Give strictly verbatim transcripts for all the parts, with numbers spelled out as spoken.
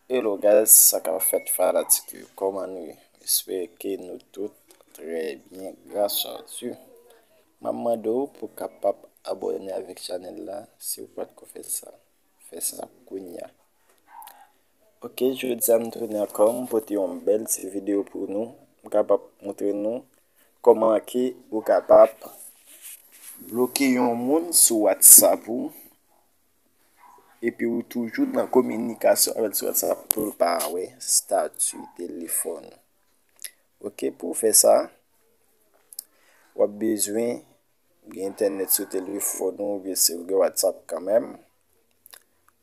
Hello guys, sa k ap fèt fanatik yo? Kòman nou ye? M espere ke nou tout trè byen, gras a Dye. M ap mande w pou w kapab abòne avèk chanèl la, si w pòtko fè sa. Fè sa kounye a. Ok, jodi a m tounen ankò, m pote yon bèl ti videyo pou nou. M kapab montre nou kòman ke ou kapab bloke yon moun sou WhatsApp ou, epi ou toujou nan kominikasyon avè l sou WhatsApp pou l pa wè estati telefòn ou. Ok, pou w fè sa, w ap bezwen gen entènèt sou telefòn ou, oubyen si w gen WhatsApp kanmenm.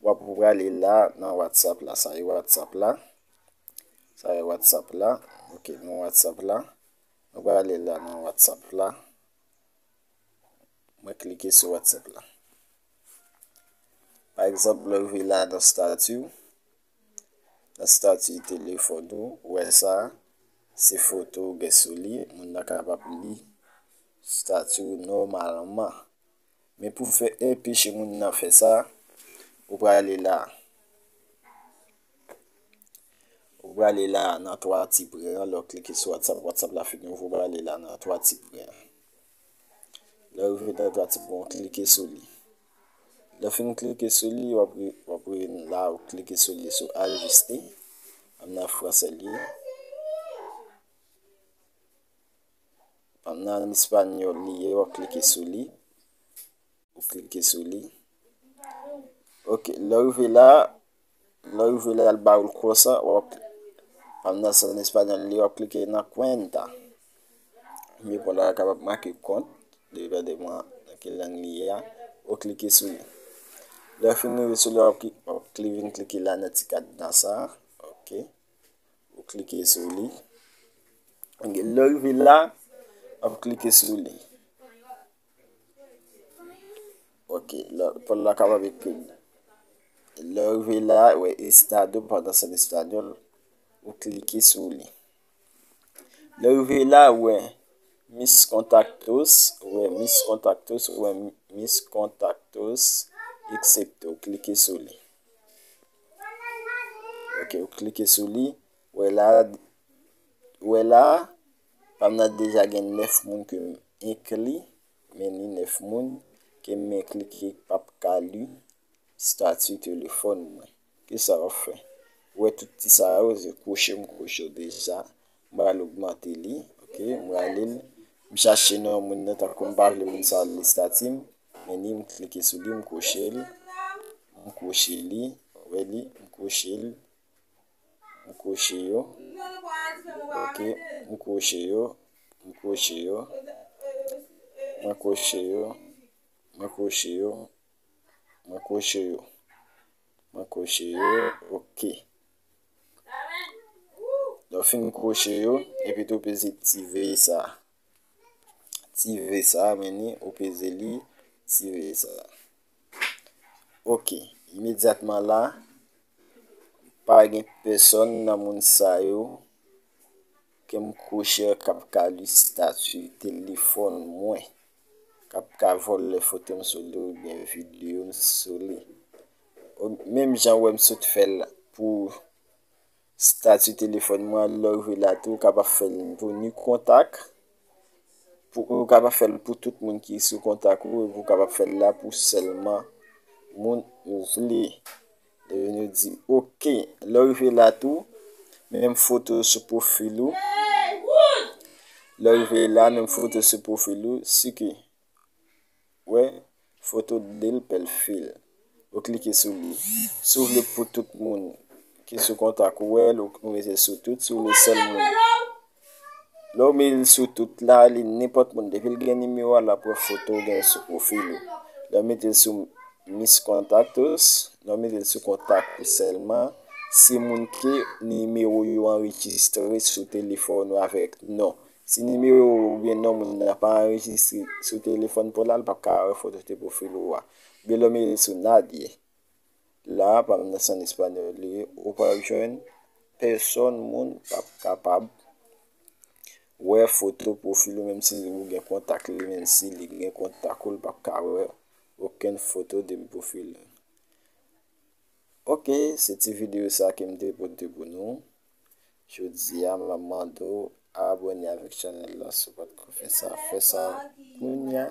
W ap prale la nan WhatsApp la, sa e WhatsApp la. Sa e WhatsApp la. Ok, nan WhatsApp la. Mwen prale la nan WhatsApp la. Mwen klike sou WhatsApp la. Pa egzanp, lè w rive la nan estati w, nan estati telefòn ou, ou wè sa, se foto ou gen sou li, moun nan kapab li estati w nòmalman. Men pou fè, anpeche moun nan fè sa, ou prale la. Ou prale la nan twa ti pwen an, lè w klike sou WhatsApp, WhatsApp la fin ouvri, ou prale la nan twa ti pwen an. Lè w rive nan twa ti pwen, ou klike sou li. Lè w fin klike sou li, w ap, w ap rive la, ou klike sou li, sou ajiste. An nan fransè li ye. An nan espanyòl li ye, w ap klike sou li. Ou klike sou li. Ok, lè w rive la, lè w rive la, l ba ou l konsa, w ap, an nan, se an espanyòl li, w ap klike nan cuenta. Oubyen pou la kapab make kont, depandeman nan ki lang li ye a, ou klike sou li. Lè w fin rive sou li, w ap kli-, w ap kli-, vin klike la nan ti kadna sa, ok. Ou klike sou li. Ok, lè w rive la, w ap klike sou li. Ok, lè, pou la kapab ekri. Lè w rive la, wè estado, pandan se an espanyòl, ou klike sou li. Lè w rive la, wè mis contactos, wè mis contactos, wè mis contactos, aksepte, ou klike sou li. Ok, ou klike sou li. Wè la, wè la, pa m nan deja gen nèf moun ke m enkli, men ni nèf moun ke m enkli ki p ap ka li estati telefòn mwen. Kisa w ap fè? Ou wè tout ti sa yo, se kwoche m kwoche yo deja. M pral ogmante li, ok, m rale l. M chache non moun nan, tankou m pa vle moun sa li estati m. Men ni m klike sou li, m kwoche l. M kwoche li, ou wè li, m kwoche l. M kwoche yo. Ok, m kwoche yo. M kwoche yo. Mwen kwoche yo. Mwen kwoche yo. Mwen kwoche yo. Mwen kwoche yo. Ok. Lè w fin kwoche yo, epi tou peze ti V sa. Ti V sa, men ni, ou peze li, ti V sa. Ok, imedyatman la, pa gen pèsòn nan moun sa yo ke m kwoche k ap ka li estati telefòn mwen, k ap ka vòlè foto m sou li oubyen videyo m sou li. O, menm jan w wè m sot fè l pou estati telefòn mwen, lè w rive la tou, ou kapab fè l pou ni kontak, pou, ou kapab fè l pou tout moun ki sou kontak ou, epi ou kapab fè l la pou sèlman moun ou vle. Epi nou di, ok, lè w rive la tou, menm foto sou pwofil ou. Lè w rive la, menm foto sou pwofil ou, si ke, wè, foto del perfil. Ou klike sou li. Si w vle pou tout moun ki sou kontak ou wè l, ou mete l sou tout, si w vle sèl moun. Lè w mete l sou tout la, li nenpòt moun. Depi l gen nimewo a, l ap wè foto w gen sou pwofil ou. Lè w mete l sou mis contactos, lè w mete l sou kontak ou sèlman, se moun ke nimewo yo anrejistre sou telefòn ou avèk non. Si nimewo oubyen non moun nan pa anrejistre sou telefòn pou la, l p ap ka wè foto de pwofil ou a. Oubyen lè w mete l sou nadie. La, pa m nan san espanyòl li ye, ou p ap jwenn pèsòn moun p ap kapab wè foto pwofil ou, menm si ou gen kontak li, menm si li gen kontak ou, l p ap ka wè okenn foto de pwofil ou. Ok, se ti videyo sa ke m te pote pou nou. Jodi a, m ap mande w abòne avèk chanèl la si w pa t ko fè sa. Fè sa kounya.